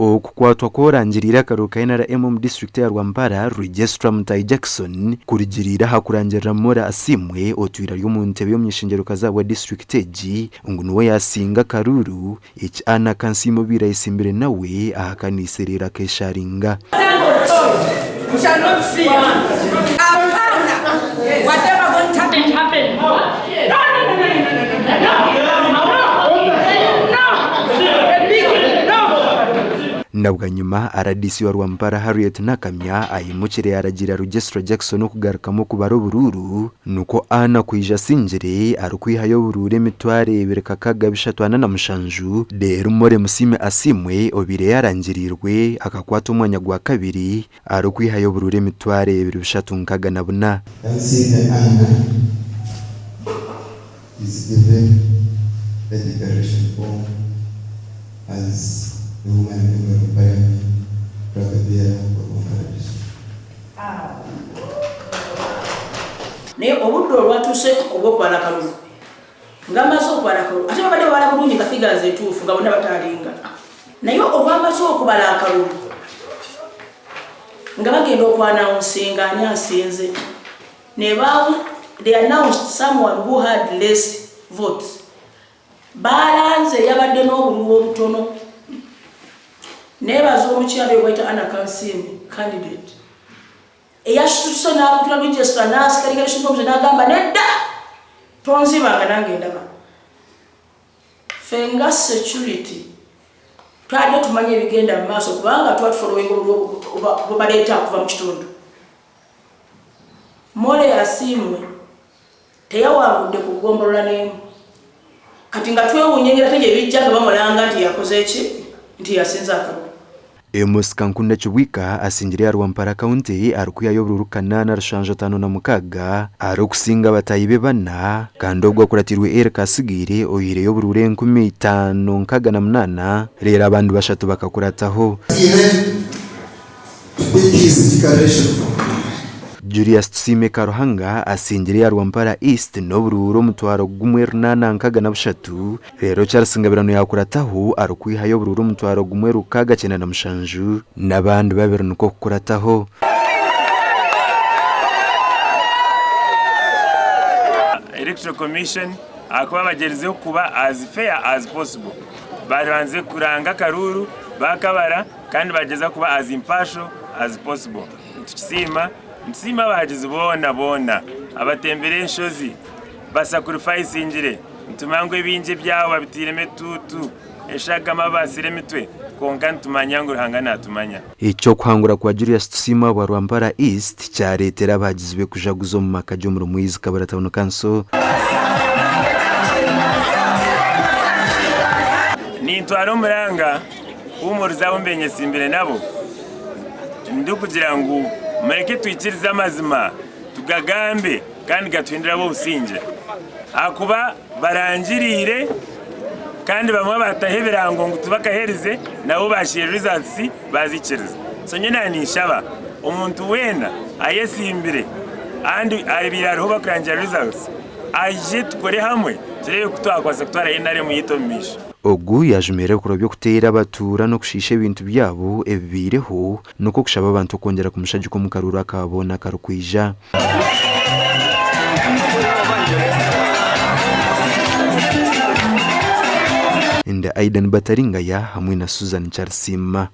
Okukwatwa kw'orangiriire akaruuru ka NRM omu disiturikiti ya Rwampara, Registra Mutahi Jackson kurugiriire aha kurangirira Mora Asiimwe otwire ari omu ntebe y'omuny'eishengyerokazi ahabwa disiturikiti egi ngu niwe yaasinga akaruuru, eki Anna Kansiime obaire ayesimbire nawe ahakaniise reero akesharinga. Na bwanyima rdc wa Rwampara Harriet Nakamya aimukire yaragiira Rugestra Jackson okugarukamu okubara oburuuru nikwo Anna kwija asingire arikwihayo oburuuru emitwaro ebiri kakaga bishatu ana na mushanju reero Molly Musiime Asiimwe obaire yarangiriirwe akakwata omwanya gwa kabiri arikwihayo oburuuru emitwaro ebiri bishatu nkaga na buna. Kansiime Anna is given the declaration form as the woman member of parliament flag bearer for Rwampara district. Naye obudde olwatuuse obw'okubala akalulu nga bamaze okubala akalulu ate babadde babala bulungi nga figures entuufu nga bonna bataalinga naye olwamaze okubala akalulu nga bagenda okwanawunsinga ani asinze ne they announced someone who had less votes balanze eyabadde n'obululu obutono nebaza omukyalo oyo bayita Anna Kansiime candidate eyasituse n'abukira register n'asikalikalishifomuze n'agamba nedda tonzibanga nange ndaba Ffe nga security twabadde tumanyi ebigenda mu maaso kubanga tuba tufollowinga bwebaleeta okuva mu kitundu. Morley Asiimwe teyawangudde ku ggombolola n'emu kati nga twewuunya engeri ate gye bijja nga bamulanga nti yakoze ki nti yasinze akalulu. Amos Kankunda Kibwika asingire aha Rwampara County arikwihayo oburuuru kanaana rushanju 56 arikusinga bataahi be bana kandi obwo akuratirwe Eric Asigaire oihireyo oburuuru 5068 reero abandi bashatu bakakurataho. Julius Tusiime Karuhanga asingire eya Rwampara East n'oburuuru omutwaro gumwe runaana nkaaga na bushatu Reero Charles Ngabirano yaakurataho arikwihayo oburuuru omutwaro gumwe 697 n'abandi babiri nikwo kukurataho. Electoral Commission ahakuba bagyerizeho kuba as fair as possible. Babanze kuranga akaruuru, bakabara kandi bagyezaho kuba as impartial as possible. Nitukisiima, nitusiima abahagizi boona boona abatembire enshozi basakurifayisingire. Nitumanya ngu ebingi ebyabo babiteiremu etuutu, eshagama, babaasire emitwe, kwonka nitumanya ngu Ruhanga naatumanya. Eky'okuhangura kwa Julius Tusiime ahabwa Rwampara East kyareetera abahagizi be kujaguza omu maka g'omuri Mwizi Kabura Town Council. Nintwara omuranga kuhuumuriza abu mbaire nyesimbire nabo ndikugira ngu mureke twikirize amazima tugagambe kandi gatuhindure ab'obusingye. Ahakuba barangiriire kandi bamwe bataho ebirango ngu tibakaherize nabo basherura results bazikiriza. So nyowe naba ninshaba omuntu weena ayesimbire and abaire ariho bakurangira results aije tukore hamwe tureebe ku twakubaasa kutwara NRM yaitu omu maisho. Ogu yaajumirira ebikorwa by'okuteera abatuura n'okushiisha ebintu byabo ebibaireho nikwo kushaba abantu okwongyera kumushagika omu karuuru aka boona akarikwija. Ndi Aidan Bataringaya hamwe na Susan Kyarisiima.